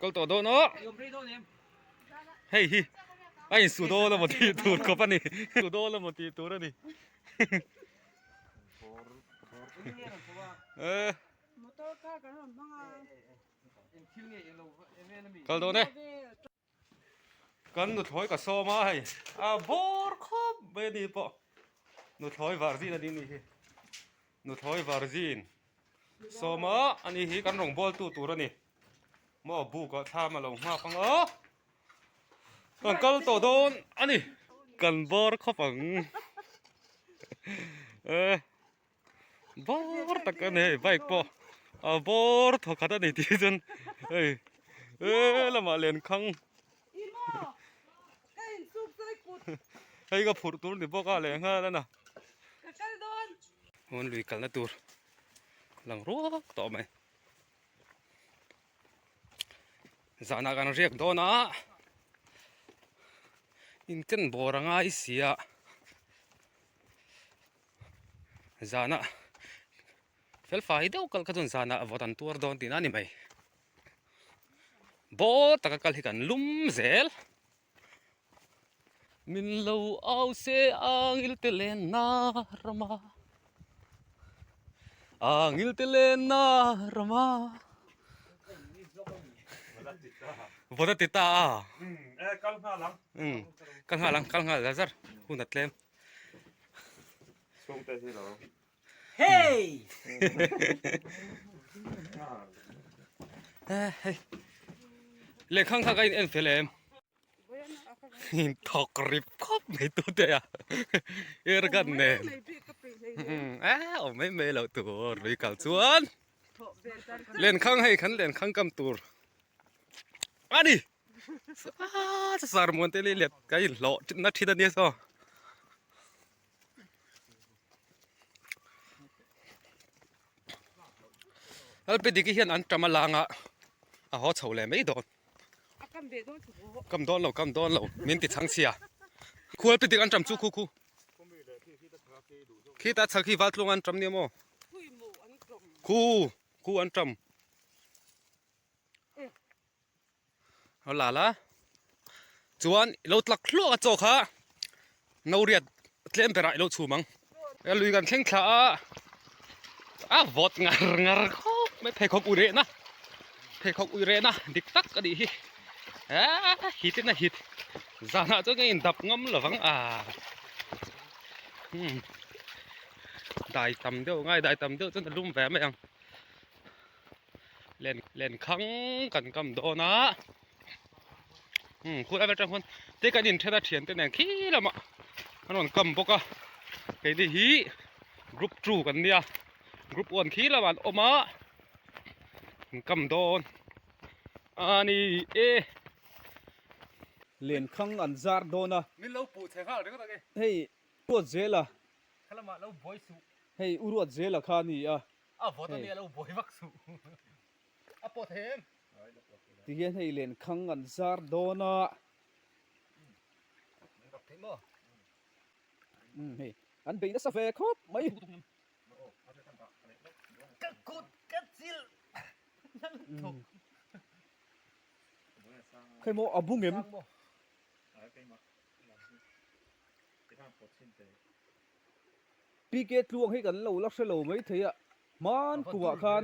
Kal tawh dawn aw. Hei hi a insu dawn emaw tih tur khawp a ni. Su dawn emaw tih tur a ni. Kal dawn e. Kan nuthlawi ka sawm a hei a bawr khawp mai a ni pawh nuthlawi varzin a ni ni hi nuthlawi varzin sawm a ani hi kan rawngbawltu tur a ni maw buk ah thlam a lo nghak ang a kan kal tawh dawn a ni kan bawr khawp ang e. Bawr tak a ni hei bike pawh a bawr thaw khat a ni tih chuan hei he lamah lenkhang hei ka phurh tur ni bawk a lehnghal a na hmun lui kalna tur lang ruak tawh mai zanah kan riak dawn a inken bawr a ngai si a. Zana fel fai deuh kal kha chuan zanah vawt an tuar dawn tihna a ni mai. Bawr taka kal hi kan lum zel. Min lo au se angil te lenna rama angil te lenna rama vawt a ti ta a. Kal nghal ang. Kal nghal ang kal nghal zar zar hun a tlem. Chhungte hi lo. Hey! Hei. Lehkhang kha ka in en fel em? In thawk rip khawp mai tu te a. Er kan nen. A awm mai mai lo tur lui kal chuan. Lenkhang hei kan lenkhang kam tur. Ani! Ah, sar muan te leh let ka in hlawh na thin ania saw. Alpidiki hian an tam a lang a, a haw chho leh mai dawn. Kam dawn lo, kam dawn lo, min ti chhang chhia. Khu Alpidik an tam chu khu khu. Khi ta chhak hi Valtlung an tam nia maw? Khu, khu an tam. A la la chuan i lo tlak hluak a chaw kha no riat tlem berah i lo chhum ang a lui kan thleng thla a a vawt ngar ngar khawp mai pheikhawk ui rehna pheikhawk ui rehna dik tak a nih hi ah hit in a hit zanah chuan ka in dap ngam lovang a hmm dai tam deuh ngai dai tam deuh chuan a lum ve mai ang. Len len khang kan kam dawn a umm khur avel tang khuan te kan inthen a thian te nen khi lamah an rawn kam bawk a keini hi group two kan nia group one khi lamah an awm a an kam dawn a ni e. Len khang an zar dawn a. Min lo puh chhe nghal ringawt ang e. Hei ruat zel a. Khalamah lo buai suh. Hei u ruat zel a kha a ni a. A vawt a nia lo buai vak suh. A pawt thei em? Ti hian hei len khang an zar dawn a. Rak thei maw? Umm hei an bei nasa ve khawp mai. Ka kut ka chil. Khei maw a bung em? PK tluang hi kan lo la hre lo mai thei a, hman kumah khan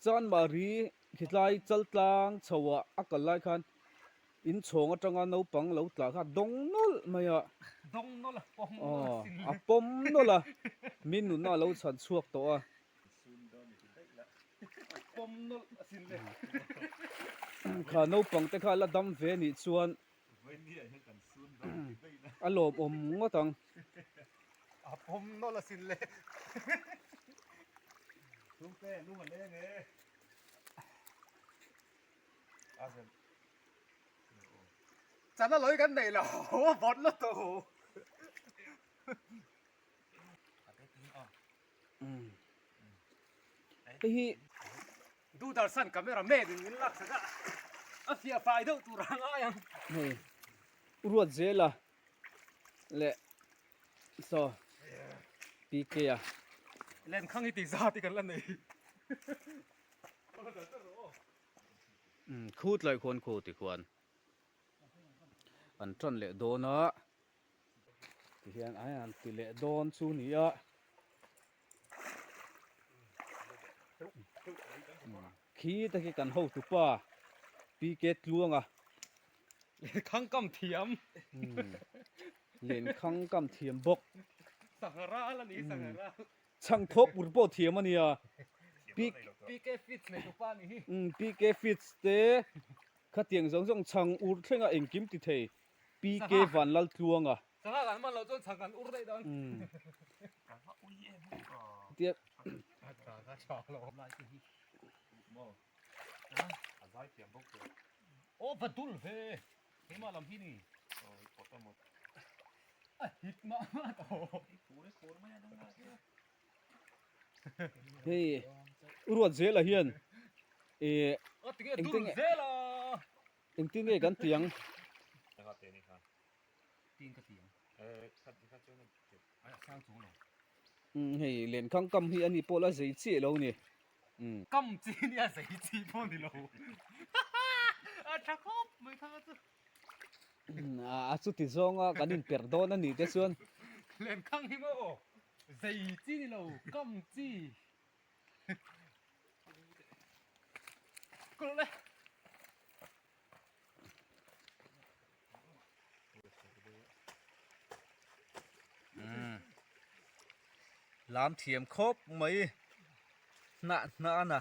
Chanmari khitlai chaltlang chhoah a kal lai khan inchhawng atanga naupang lo tlah kha a dawng nawlh mai a, a pawm nawlh a, mi nunna a lo chhan chhuak tawh a. Kha naupang te kha la dam ve nih chuan A lawmawm ngawt ang. A pawm nawlh asin le. Chhungte lung a leng e. Chana lawi kan nei lo, a vawt lutuk. Hei hi Doordarshan camera man in min lak sak a, a fiah fai deuh tur a ngai ang. Hei Ruat Zela leh saw PK a. Lenkhang hi tih zat hi kan la nei. Umm khutlai khuan khu tikhuan an tan leh dawn a tihian a han ti leh dawn chu ni a khi te khi kan hotu pa PK Tluanga Lenkhang kam thiam Lenkhang kam thiam bawk Sangha ral a ni sangha ral Chhangthawp ur pawh thiam a nia. PK Fits nei tupa ni hi. PK Fits te khatiang zawng zawng chhang ur thlenga engkim ti thei PK Vanlaltluanga. Sangha kan hman loh chuan chhang kan ur daih dawn. Tia. Aw va dul ve. Keimah lam hi ni. A hit mah mah tawh. Hei Ruat zela hian eh engtin nge engtin nge kan ti ang. Hei lenkhang kam hi ani pawh la zei chiah lo ni. Kam chi nia zei chi pawh ni lo. A tha khawp mai thanga chu. A chuti zawnga kan inperh dawn a nih te chuan. Lenkhang hi maw zei chi ni lo kam chi. Kawlh le. Lam thiam khawp mai hnah hnah a na.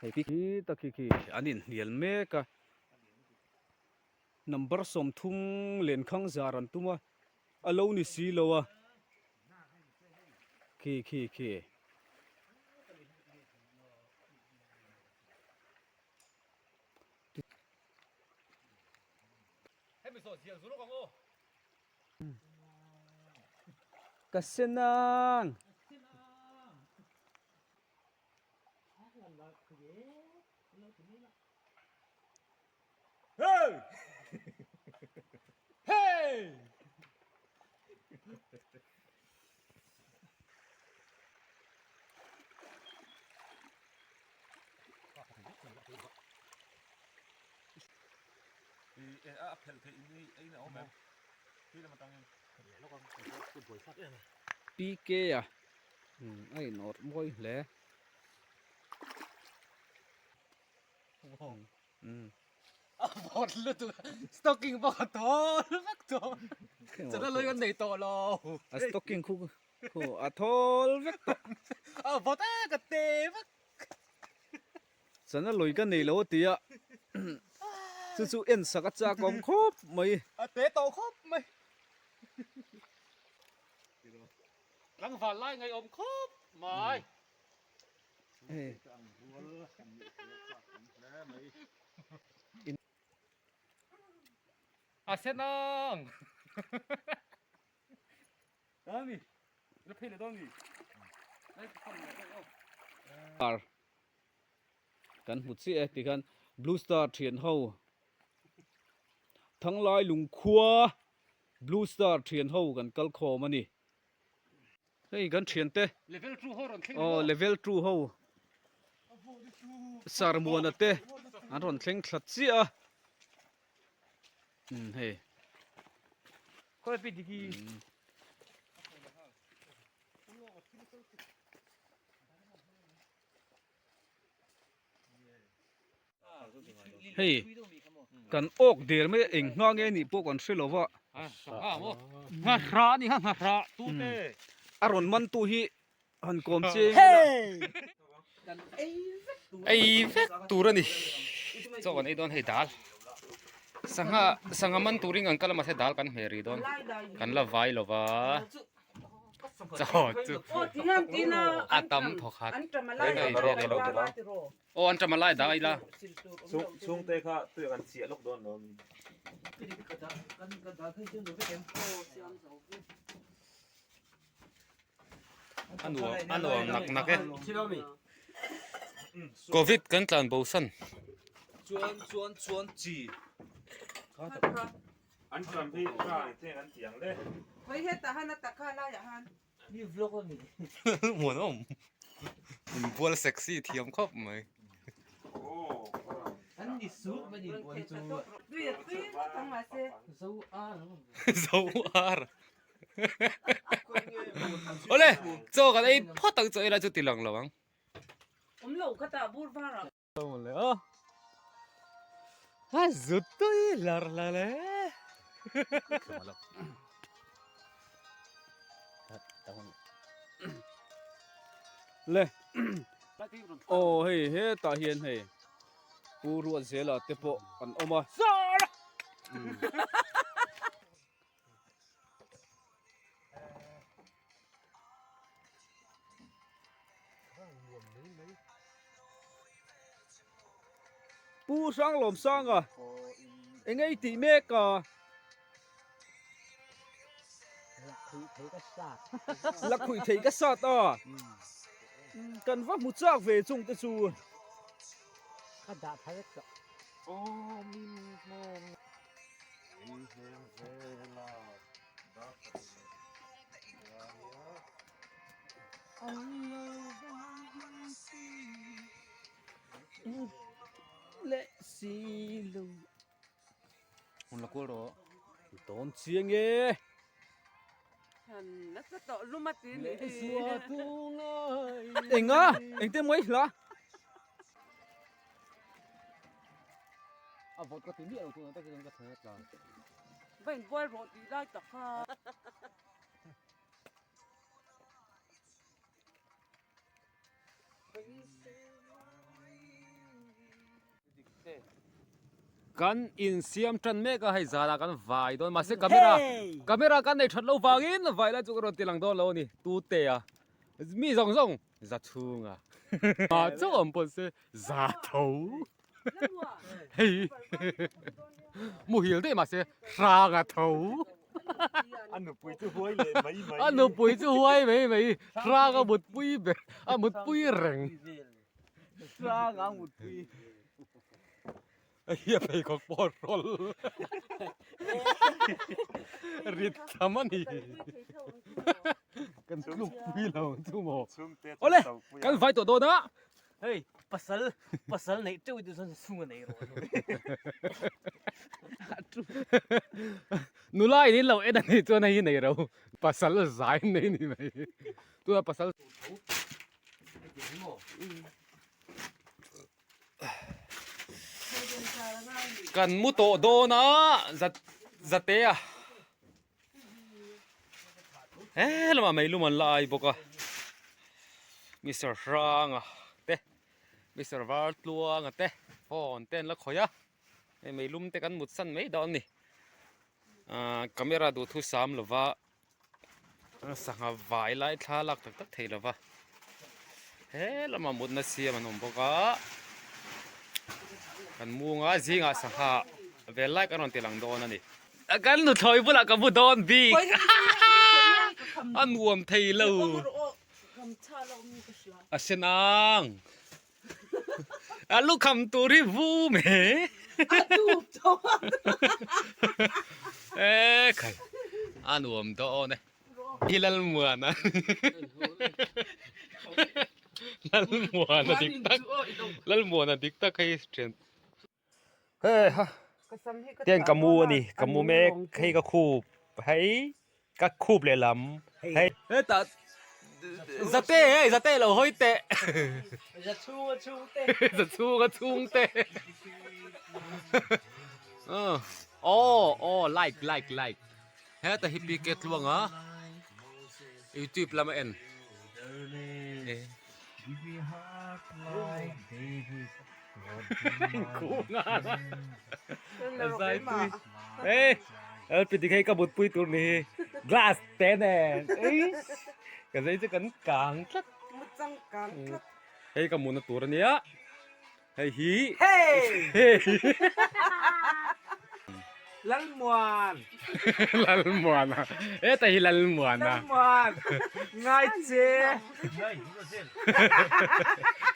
Hei khi tak khi khi an inhnial mek a. Number 30 lenkhang zar an tum a, a lo ni si lo a, khi khi khi. Ka senang. Hey! Hey! A phel theih in ei in a awm em? Khi lam atangin. PK a a inawrh mawi hle. A vawt lutuk a, stocking pawh ka thawl vek tawh. Chana lawi kan nei tawh lo. A stocking khu khu a thawl vek tawh. A vawt a ka te vek. Chana lawi ka nei lo a ti a, chu chu en sak a chak awm khawp mai. A te tawh khawp mai. Tlangval lai ngaihawm khawp mai. A sen ang. Dami. La phei le dawn mi. Star kan hmu chiah e tikhan blue star thian ho thanglai lungkhua blue star thian ho kan kal khawm a ni. Hei kan thian te. Level 2 ho rawn thleng Aw level 2 ho. Sarmuana te an rawn thleng thla chiah a. Um hei. Khawi pi diki. Hei kan awk der mai eng hma nge nih pawh kan hre lo va. Ngahra a ni kha ngahra tu te. A rawn man tu hi han kawm chiang ila. Ei vek tur a ni. Chaw kan ei dawn hei dal. Sangha sangha man turin kan kal a mahse dal kan hmeh rih dawn. Kan la vai lo va. Chaw chu a tam thaw khat. Aw an ṭam a lai dah ila. Chhungte kha tui kan chiah lawk dawn lo mi. A nuam a nuam nak nak e. Covid kan tlan bo san. Chuan chuan chuan chi. Kha tak. An tram hi tha ni teng an ti ang le. Khawi hetah han a takha laiah han. Mi vlog a ni. Muanawm. Inbual sexy thiam khawp mai. An ni sup mai ni inbual hi chu. Tui a tui ngawt ang mahse. Zo ar. Zo ar. Awle chaw kan ei phawt ang chaw ei lai chu ti lang lo ang. Awm lo kha tah bur var ah. Le aw. A zut tui lar la le. Le. Aw hei hetah hian hei Pu Ruatzela te pawh an awm a. Pu Hranglawmsanga eng ei tih mek a? Lakhuih thei ka sat a. Kan va hmu chak ve chung te chu. Ka dah thar tawh. Leh si lo. Hun la kual rawh. Dawn chiang e. Enga engte mai hla. A vawt ka ti miah lo tuna takin ka thei a tla. Va inbual rawh tih lai tak kha. Kan insiam tan mek a hei zanah kan vai dawn mahse camera camera kan nei that lo vangin vai lai chu ka rawn ti lang dawn lo a ni tute a mi zawng zawng za chhunga ah chauh awm pawh se za tho hei muhil daih mahse hranga tho a nupui chu huai leh mai mai a nupui chu huai mai mai hranga mutpui ber a mutpui reng hranga mutpui Hei a pheikhawk pawh hrawl rit tham a ni. Kan tluk pui lo chu maw. Awle kan vai tawh dawn a. Hei pasal pasal neih teuh duh chuan chhung a nei rawh. Nula in in lo en a nih chuan hei hi nei ro. Pasal zai nei ni mai. Tuna pasal Kan mu tawh dawn a zat zate a he lamah meilum an la ai bawk a Mister Hranga te Mister Vartluanga te phone te an la khawih a hei meilum te kan mut san mai dawn a ni ahh camera duhthusam lova Sangha vai lai thla lak tak tak thei lova he lamah mutna siam an awm bawk a kan munga zingah sangha vel lai kan rawn ti lang dawn a ni kan nuthlawi bulah ka bu dawn bik a nuam thei lo a sen ang A lukham tur hi vu me. E khai. A nuam dawn e. Hi Lalmuana. Lalmuana dik tak. Lalmuana dik tak hei thian. Hei ha. Tiang ka mu ani. Ka mu mek. Hei ka khup. Hei Ka khup lehlam hei. Hetah zate hei zate lo hawi teh. Za chhung a chhung te. Za chhung a chhung te. Aw aw like like like. Heta hi PK Tluanga YouTube lama en. Zai tui. Ei LPD hei ka mutpui tur ni hi glass te nen eiss ka zai chu kan kang tlat hei ka mutna tur ania hei hi hei Lalmuan Lalmuana heta hi Lalmuana Lalmuan ngai che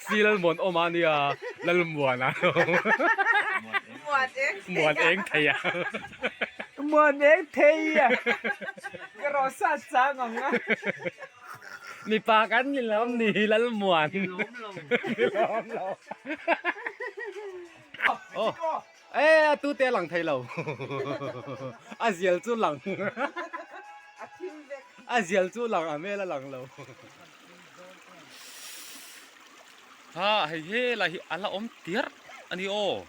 si Lalmuan awm a nia Lalmuana. Muan eng thei a. Muan eng thei a. Muan eng thei a. Ka rawh sa chang ang a. Mipa kan ni lo ni Lalmuan. Ni lawm lo. Aw e a tu te lang thei lo. A zial chu lang. A thim vek. A zial chu lang a hmel a lang lo. Ha hei helai hi a la awm tirh a ni aw.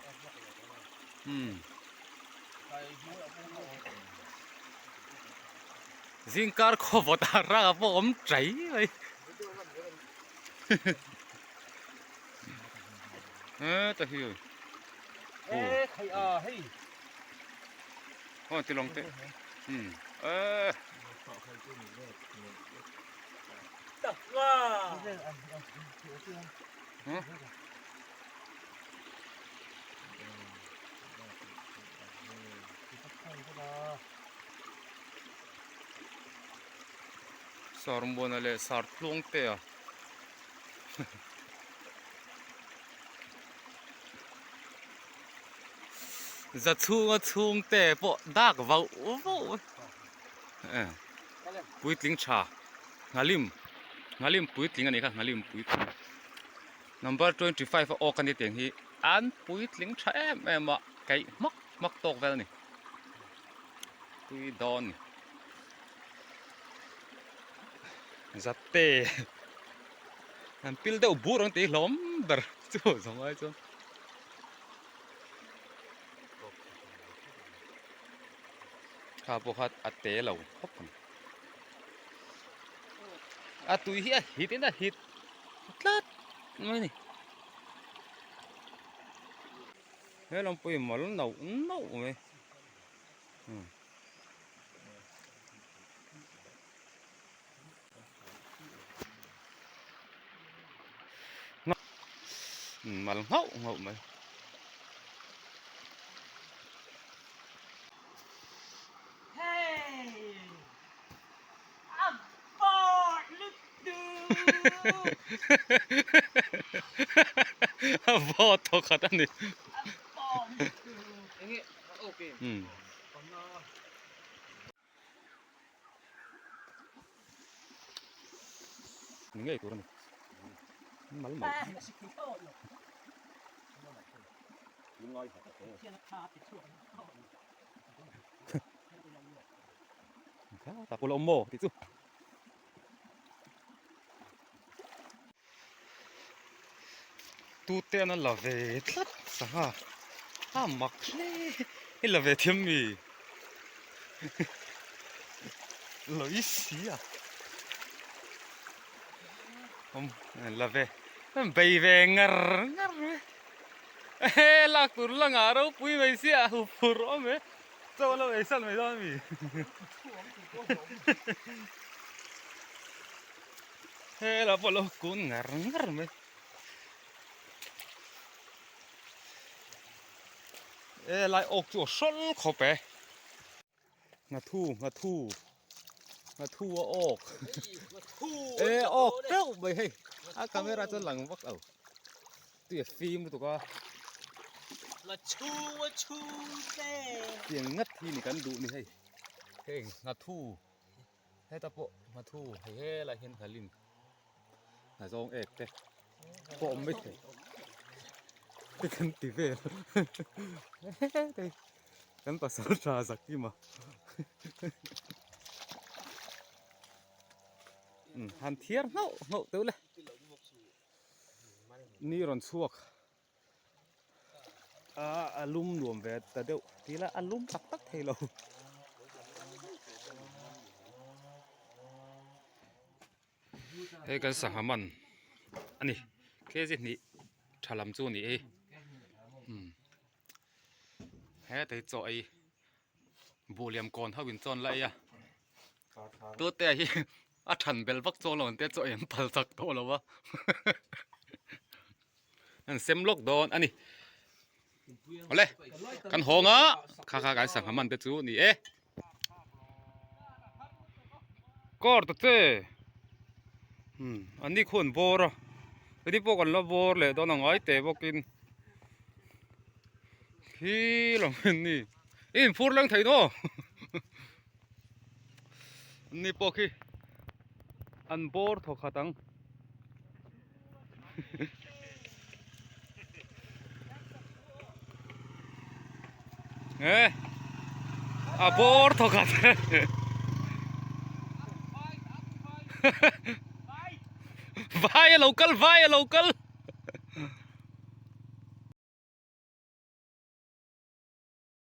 Umm. Zingkar khaw vawt ah rang a pawh awm chai mai. Heta hi. E khai a hei. Aw ti lawng te. Umm. E. Taka. Huh? Sarmuana leh Sartluang te a za chhunga chhungte pawh dak vauh vauh e puitling tha nghalim nghalim puitling a nih kha nghalim puitling number 25 a awk a ni tih ang hi an puitling tha em em a kaih hmak hmak tawk vel a ni. Tui dawn Zatte an pil deuh bur ang tih hlawm ber chu zawng ai chuan kha pawh kha a te lo khawp ang a tui hi a hit in a hit tlat mai a ni. He lam pawh hi mal nauh nauh mai. Mal nghauh nghauh mai. A vawt thaw khat a ni. Ni ngei tur a ni. Mal mal. Ta pawh la awm maw tih chu. Tute an a la ve tlat sangha a mak hle i la ve thiam mi lawi si a awm la ve bei ve ngar ngar mai ehe lak tur la ngah ropui mai sia huphurh awm e. Chaw lo ei sal mai dawn ami? Hela pawh lo kun ngar ngar mai. E lai awk chu a hrawl khawp e. Nghathu nghathu nghathu a awk. E awk teuh mai hei. A camera chuan lang vak lo. Tui a fim lutuk a. La chhu a chhu te. Tiang ngat hi ni kan duh ni hei. Heng nghathu heta pawh nghathu hei helai hian nghalim hnazawng ek te pawh awm mai thei te kan ti vel kan pasal tha Zakima han thiar nghauh nghauh teuh le. Ni rawn chhuak a a lum nuam ve ta deuh ti ila a lum tak tak thei lo. Hei kan sangha man a ni kg hnih tha lam chu a ni e heta hi chaw ei buh liam kawn ho in chawn la ei a tute hi a than bel vak chuang lo ang te chaw ei an phal chak tawh lo va an sem lawk dawn a ni awle kan hawng a kha kha kan sangha man te chu a ni e car ta che umm an ni khuan bawr a heti pawh kan la bawr leh dawn a ngai teh bawkin. Khi lam hian ni i inphur leng thei naw ni pawh khi an bawr thaw khat ang. E a bawr thaw khat vai a lo kal vai a lo kal.